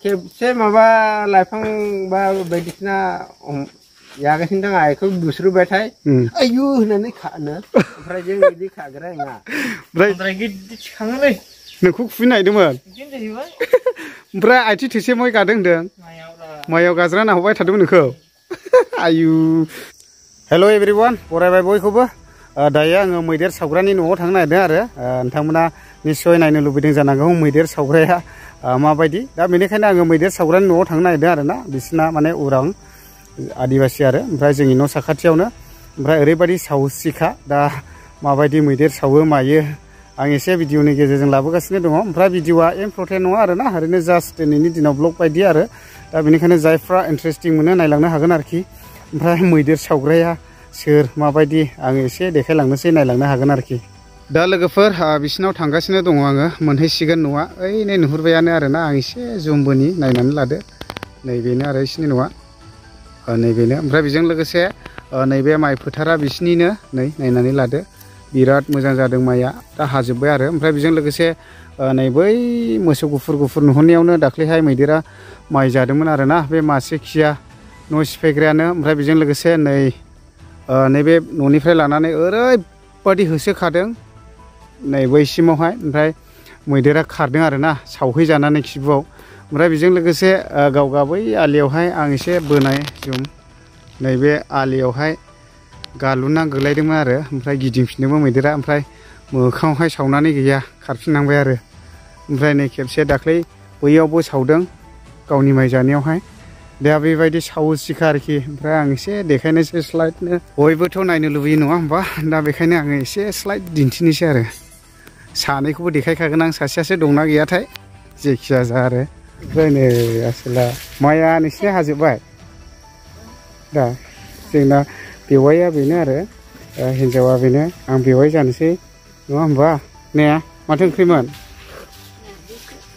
खेबसे माबा लाइफां बा बायदिसिना जागासिनो दं आइखौ बुस्रुबाथाय आयु होननानै खानो ओमफ्राय जों बिदि खाग्रा नङा ओमफ्राय गिदिर थिखाङोलै नोंखौ खुबैनो नागिरदोंमोन ओमफ्राय आथिं थोसे माइ गादों होनदों माइयाव गाज्राना हरबाय थादोंमोन नोंखौ आयु हेल' एभ्रिवान बरायबाय बयखौबो दायो आङो मैदेर सावग्रानि न'आव थांनो नागिरदों आरो नोंथांमोना निस्सय नायनो लुबैदों जानांगौ मैदेर सावग्राया माबायदि दा बेनिखायनो आङो मैदेर सावग्रानि न'आव थांनो नागिरदों आरो ना बिसिना माने उरां आदिबासि आरो ओमफ्राय जोंनि न' साखाथियावनो ओमफ्राय ओरैबायदि साहससिखा दा माबायदि मैदेर सावो मायो आं एसे भिडिअनि गेजेरजों लाबोगासिनो दङ ओमफ्राय भिडिअआ इम्परटेन्ट नङा आरो ना ओरैनो जास्ट दिनैनि दिनाव ब्लग बायदि आरो दा बेनिखायनो जायफ्रा इन्टारेस्टिं मोनो नायलांनो हागोन आरोखि ओमफ्राय मैदेर सावग्राया सोर माबायदि आं एसे देखायलांनोसै नायलांनो हागोन आरोखि दा लोगोफोर बिसिनाव थांगासिनो दङ आङो मोनहैसिगोन न'आ ओइ नै नुहुरबायानो आरोना आं एसे जुमबोनि नायनानै लादो नैबेनो आरो बिसिनि न'आ नैबेनो ओमफ्राय बेजों लोगोसे नैबे माइ फोथारा बिसिनिनो नै नायनानै लादो बिराद मोजां जादों माइया दा हाजोब्बाय आरो ओमफ्राय बेजों लोगोसे नै बै मोसौ गुफुर गुफुर नुहुरनायावनो दाख्लैहाय मैदेरा माइ जादोंमोन आरोना बे मासे खिया न' सिफायग्रायानो ओमफ्राय बेजों लोगोसे नैबे न'निफ्राय लानानै ओरैबादि होसोखादों नै बैसिमावहाय ओमफ्राय मैदेरा खारदों आरोना सावहैजानानै खिबुआव ओमफ्राय बेजों लोगोसे गावगा बै आलियावहाय आं एसे बोनाय जुम नैबे आलियावहाय गालुना गोलैदोंमोन आरो ओमफ्राय गिदिंफिनदोंमोन मैदेरा ओमफ्राय मोखाङावहाय सावनानै गैया खारफिननांबाय आरो ओमफ्राय नै खेबसे दाख्लै बैयावबो सावदों गावनि माइ जानायावहाय दा बेबायदि साहससिखा आरोखि ओमफ्राय आं एसे देखायनोसै स्लाइडनो बयबोथ' नायनो लुबैयो नङा होमबा दा बेखायनो आङो एसे स्लाइड दिन्थिनोसै आरो सानैखौबो देखायखागोन आं सासेयासो दंना गैयाथाय जेखिया जा आरो ओमफ्राय नै आसोला माइया नोंसिनि हाजोब्बाय दा जोंना बेवाइया बेनो आरो हिन्जावा बेनो आं बेवाइ जानोसै नङा होमबा ने माथो ओंख्रिमोन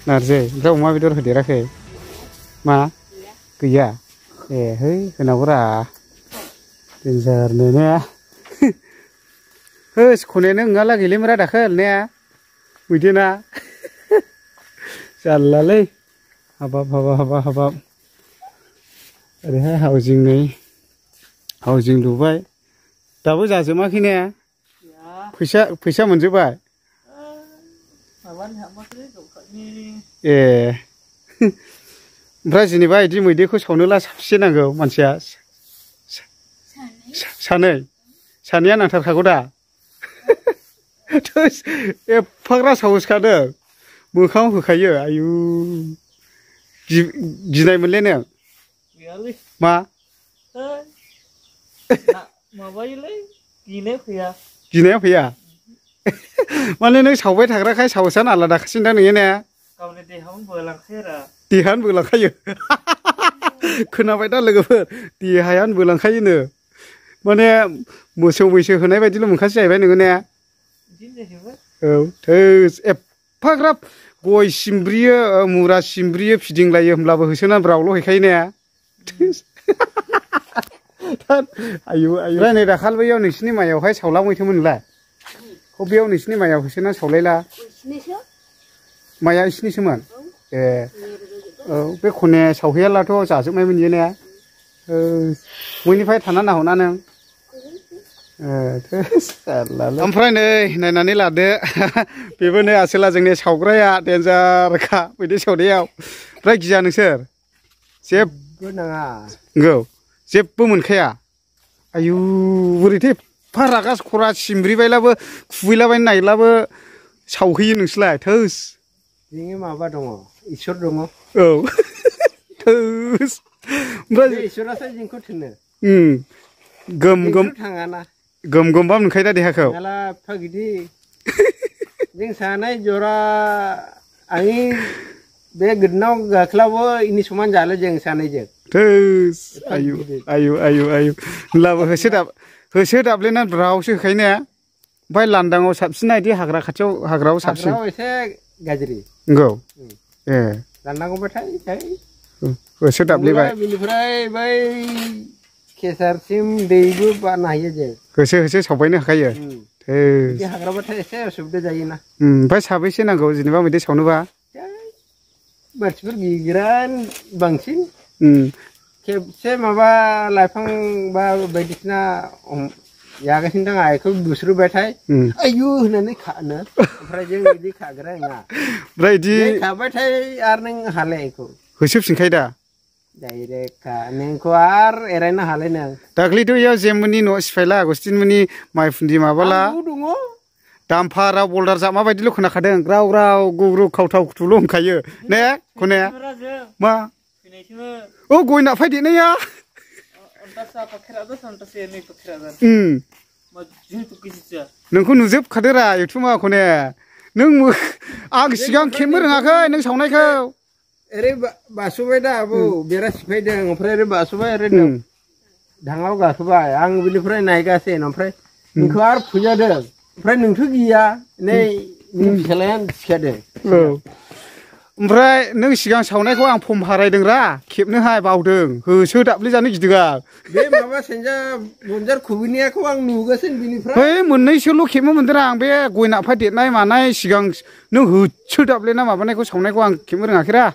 नारजि ओमफ्राय अमा बेदर होदेराखै मा गैया ए है होनांगौरा देन्जारनो ने होस खनायानो नङाला गैलेमोरा दाखोल ने मैदेना जारलालै हाबाब हाबाब हाबाब हाबाब ओरैहाय हाउजिं लुबाय दाबो जाजोबाखै ने फैसा मोनजोबबाय ए ओमफ्राय जेनेबा बिदि मैदेरखौ सावनोला साबेसे नांगौ मानसिया सानैया नांथारखागौ दा एफाग्रा साहसखादों मोखाङाव होखायो आयु गिनाय मोनले नों मा माबायोलै गिनाया फैया माने नों सावबाय थाग्राखाय साहसानो आलादाखासिन दा नोङो ने गावनि देहायावनो बोलांखायो आरो देहायानो बोलांखायो खोनाबाय दा लोगोफोर देहायानो बोलांखायोनो माने मोसौ मैसो होनाय बायदिल' मोनखासै जाहैबाय नोङो ने औ थोस एफाग्राब गय सिमब्रियो मुरा सिमब्रियो फिदिंलायो होमब्लाबो होसोना ब्रावल' हैखायो ने आयु नै दाखाल बैयाव नोंसिनि माइयावहाय सावला मैथोमोन नोंलाय बबेयाव नोंसिनि माइयाव होसोना सावलायला माइया इसिनिसोमोन ए औ बे खने सावहैयालाथ' जाजोबनायमोन बियो ने बयनिफ्राय थाना नाहरना नों ओमफ्राय नै नायनानै लादो बेबो नै आसोला जोंनि सावग्राया देन्जारखा मैदेर सावनायाव ओमफ्राय गिया नोंसोर जेबो नाङा नंगौ जेबो मोनखाया आयु बोरैथो एफा रागा खरा सिमब्रिबायलाबो खुबैलाबायनो नागिरलाबो सावहैयो नोंसोरलाय थोस जोंनि माबा दङ इसोर दङ औ थोस ओमफ्राय इसोरासो जोंखौ थिनो गोम गोमबा मोनखायो दा देहाखौ एफा गिदिर जों सानै जरा आंनि बे गोदोनाव गाखोलाबो इनि समान जाले जों सानैजों थोस आयु आयु आयु आयु होनब्लाबो होसो दाब्लेना ब्रावसो होखायो ने ओमफ्राय लांदाङाव साबसिन ना बिदि हाग्रा खाथियाव हाग्रायाव साबसिन एसे गाज्रि नंगौ ए लांदाङावबाथाय होसो दाब्लेबाय बिनिफ्राय बै केसारसिम दैबो बारनो हायो जों होसो सावबायनो हाखायो बिदि हाग्राबाथाय एसे उसुबिदा जायोना ओमफ्राय साबैसे नांगौ जेनेबा मैदेर सावनोबा मानसिफोर गिग्रान बांसिन खेबसे माबा लाइफां बा बायदिसिना जागासिनो दं आइखौ बुस्रुबाथाय आयु होननानै खानो ओमफ्राय जों बिदि खाग्रा नङा ओमफ्राय बिदि खाबाथाय आरो नों हाले इखौ होसोबफिनखायो दा डाइरेक्ट खा नोंखौ आरो एरायनो हाले नों दाख्लैथ' इयाव जेमोननि न' सिफायला आगस्टिनमोननि माइफुन्दि माबाला दङ दामफाराव बल्दार जाब माबायदिल' खोनाखादों ग्राव ग्राव गुग्रु खावथाव खुथुल' होनखायो ने खने मा औ गयना फायदेरनाया नोंखौ नुजोबखादोरा युटुबा खने नों आं सिगां खेबनो रोङाखै नों सावनायखौ ओरै बासुबाय दा आबौ बेरा सिफायदों ओमफ्राय ओरै बासुबाय ओरै धाङाव गाखोबाय आं बिनिफ्राय नायगासिनो ओमफ्राय नोंखौ आरो फुजादों ओमफ्राय नोंथ' गैया नै फिसालाया सिखादों ओमफ्राय नों सिगां सावनायखौ आं फर्म हारायदों रा खेबनोहाय बावदों होसो दाब्ले जानो गिदों आं बे माबा सेन्जा बनजार खुबैनायखौ आं नुगासिनो बिनिफ्राय है मोननैसोल' खेबनो मोनदों आं बे गय नाफा देरनाय मानाय सिगां नों होसो दाब्लेना माबानायखौ सावनायखौ आं खेबनो रोङाखै रा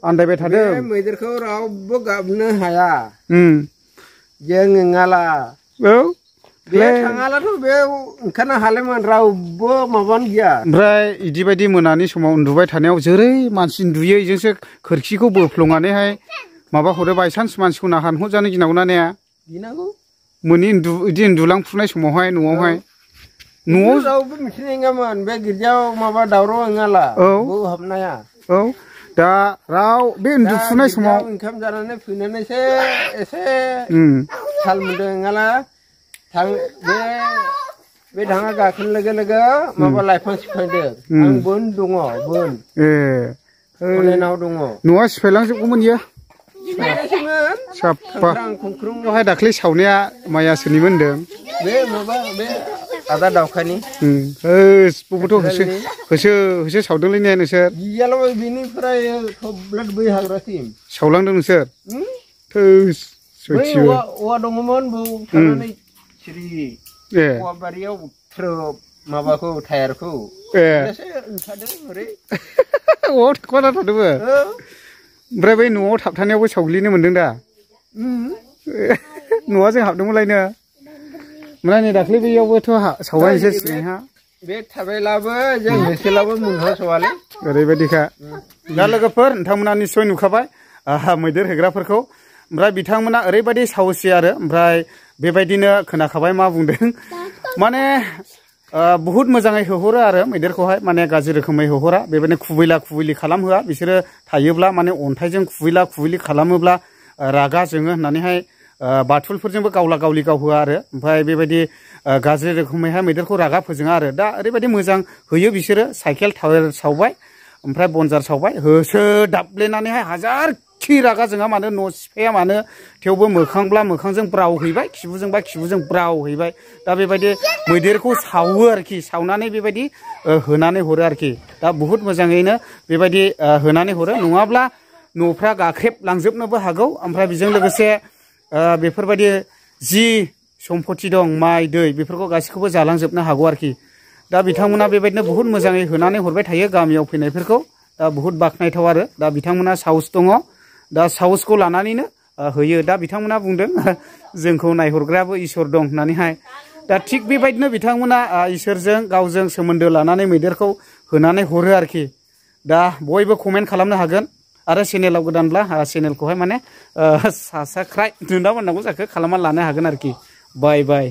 आन्दायबाय थादों मैदेरखौ रावबो गाबनो हाया जों नङाला औ बे थाङालाथ' बे ओंखारनो हालायमोन रावबो माबानो गैया ओमफ्राय इदि बायदि मोनानि समाव उन्दुबाय थानायाव जेरै मानसि उन्दुयो इजोंसो खोरखिखौ बोफ्लंनानैहाय माबा हरो बायसान्स मानसिखौ नाहानहरजानो गिनांगौना ने गिनांगौ मोननि इदि उन्दुलांफुनाय समावहाय न'आवहाय न'आव रावबो मिथिनाय नङामोन बे गिर्जायाव माबा दावराव नङाला औ हाबनाया औ दा राव बे उन्दुफुनाय समाव ओंखाम जानानै फैनानैसो एसे थाल मोनदों नङाला बे धाङा गाखोनो लोगो लोगो माबा लाइफां सिफायदों आं बोन दङ बोन कलेनाव दङ न'आ सिफायलांजोबगौमोन इयो साफा खुंख्रुंआवहाय दाख्लै सावनाया माइया सोरनिमोन होनदों बे माबा बे आदा दावखानि बबेथ' होसो सावदोंलै ने नोंसोर गियाल' बिनिफ्राय थब्लेट बै हाग्रासिम सावलांदों नोंसोर औवा दङमोन बाव थानानै सिरि औवा बारियाव थ्रोब माबाखौ टायारखौ ओंखारदों ओरै औवाव थाखुमाना थादोंमोन ओमफ्राय बै न'आव थाबथानायावबो सावग्लिनो मोनदों दा न'आ जों हाबदोंमोनलायनो ओमफ्राय नै दाख्लै बैयावबोथ' सावबाय नोंसोर सिगांहा बे थाबायलाबो जों होसोलाबो मोनहासवालै ओरैबायदिखा दा लोगोफोर नोंथांमोना निस्सय नुखाबाय मैदेर होग्राफोरखौ ओमफ्राय बिथांमोना ओरैबायदि साहसि आरो ओमफ्राय बेबायदिनो खोनाखाबाय मा बुंदों माने बहुत मोजाङै होहरो आरो मैदेरखौहाय माने गाज्रि रोखोमै होहरा बेबायदिनो खुबैला खुबैलि खालामहोआ बिसोरो थायोब्ला माने अन्थाइजों खुबैला खुबैलि खालामोब्ला रागा जोङो होननानैहाय बाथुलफोरजोंबो गावला गावलि गावहोआ आरो ओमफ्राय बेबायदि गाज्रि रोखोमैहाय मैदेरखौ रागा फोजोङा आरो दा ओरैबायदि मोजां होयो बिसोरो साइकेल टायार सावबाय ओमफ्राय बनजार सावबाय होसो दाब्लेनानैहाय हाजारखि रागा जोङा मानो न' सिफाया मानो थेवबो मोखांब्ला मोखांजों ब्राव हैबाय खिबुजोंबा खिबुजों ब्राव हैबाय दा बेबायदि मैदेरखौ सावो आरोखि सावनानै बेबायदि होनानै हरो आरोखि दा बुहुत मोजाङैनो बेबायदि होनानै हरो नङाब्ला न'फ्रा गाख्रेबलांजोबनोबो हागौ ओमफ्राय बेजों लोगोसे बेफोरबायदि जि सम्पति दं माइ दै बेफोरखौ गासैखौबो जालांजोबनो हागौ आरोखि दा बिथांमोना बेबायदिनो बुहुत मोजाङै होनानै हरबाय थायो गामियाव फैनायफोरखौ दा बुहुत बाख्नायथाव आरो दा बिथांमोना साहस दङ दा साहसखौ लानानैनो होयो दा बिथांमोना बुंदों जोंखौ नायहरग्राबो इसोर दं होननानैहाय दा थिग बेबायदिनो बिथांमोना इसोरजों गावजों सोमोन्दो लानानै मैदेरखौ होनानै हरो आरोखि दा बयबो कमेन्ट खालामनो हागोन आरो चेनेलाव गोदानब्ला चेनेलखौहाय माने साबस्क्राइब नुना मोननांगौ जाखो खालामना लानो हागोन आरोखि बाय बाय